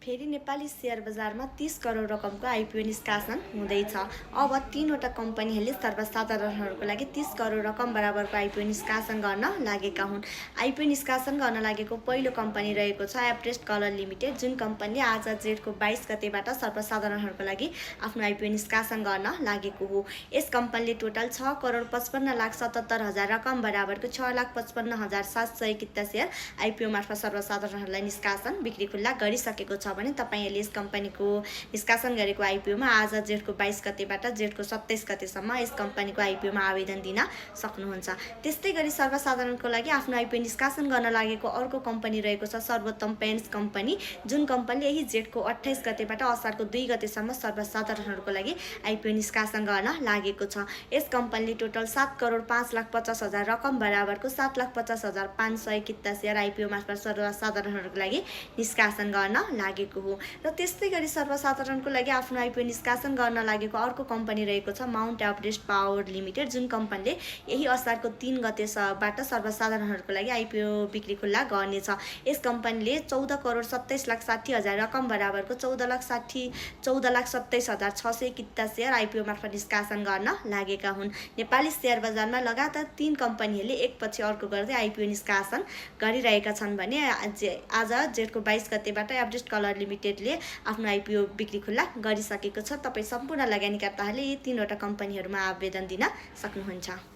फेरि नेपाली शेयर बजारमा 30 करोड रकमको आइपिओ निष्कासन हुँदैछ। अब 3वटा कम्पनीहरूले सर्वसाधारणहरूको लागि 30 करोड रकम बराबरको आइपिओ निष्कासन गर्न लागेका हुन्। आइपिओ निष्कासन गर्न लागेको पहिलो कम्पनी रहेको छ एभरेस्ट कलर लिमिटेड, जुन कम्पनीले आज जेठको 22 गतेबाट सर्वसाधारणहरूको लागि आफ्नो आइपिओ निष्कासन गर्न लागेको हो। यस कम्पनीले टोटल 6,55,77,000 रकम बराबरको 6,55,700 किता शेयर आइपिओ मार्फत सर्वसाधारणहरूलाई निष्कासन बिक्री खुल्ला गरिसकेको छ भने तपाईहरूले यस कम्पनीको निष्कासन गरेको आइपिओमा आज जेठको 22 गतेबाट जेठको 27 गतेसम्म यस कम्पनीको आइपिओमा आवेदन दिन सक्नुहुन्छ। त्यस्तै गरी सर्वसाधारणको लागि आफ्नो आइपिओ निष्कासन गर्न लागेको अर्को कम्पनी रहेको छ सर्वोत्तम पेन्ट्स कम्पनी, जुन कम्पनीले यही जेठको 28 गतेबाट असारको 2 गतेसम्म सर्वसाधारणहरूको लागि आइपिओ निष्कासन गर्न लागेको छ। यस कम्पनीले टोटल 7,05,50,000 रकम बराबरको 7,50,500 किता शेयर आइपिओ मार्फत सर्वसाधारणहरूको लागि निष्कासन गर्न लागेको हो। र त्यस्तै गरी सर्वसाधारणको लागि आफ्नो आइपिओ निष्कासन गर्न लागेको अर्को कम्पनी रहेको छ माउन्ट एभरेस्ट पावर लिमिटेड, जुन कम्पनीले यही असारको 3 गतेबाट सर्वसाधारणहरूको लागि आइपिओ बिक्री खुल्ला गर्नेछ। यस कम्पनीले 14,27,60,000 रकम बराबरको 14,27,600 किता शेयर आइपिओ मार्फत निष्कासन गर्न लागेका हुन्। नेपाली शेयर बजारमा लगातार 3 कम्पनीहरूले एकपछि अर्को गर्दै आइपिओ निष्कासन गरिरहेका छन् भने आज जेठको 22 गतेबाट एभरेस्ट कलर लिमिटेडले आफ्नो आइपिओ बिक्री खुल्ला गरिसकेको छ। तपाईँ सम्पूर्ण लगानीकर्ताहरूले यी 3वटा कम्पनीहरूमा आवेदन दिन सक्नुहुन्छ।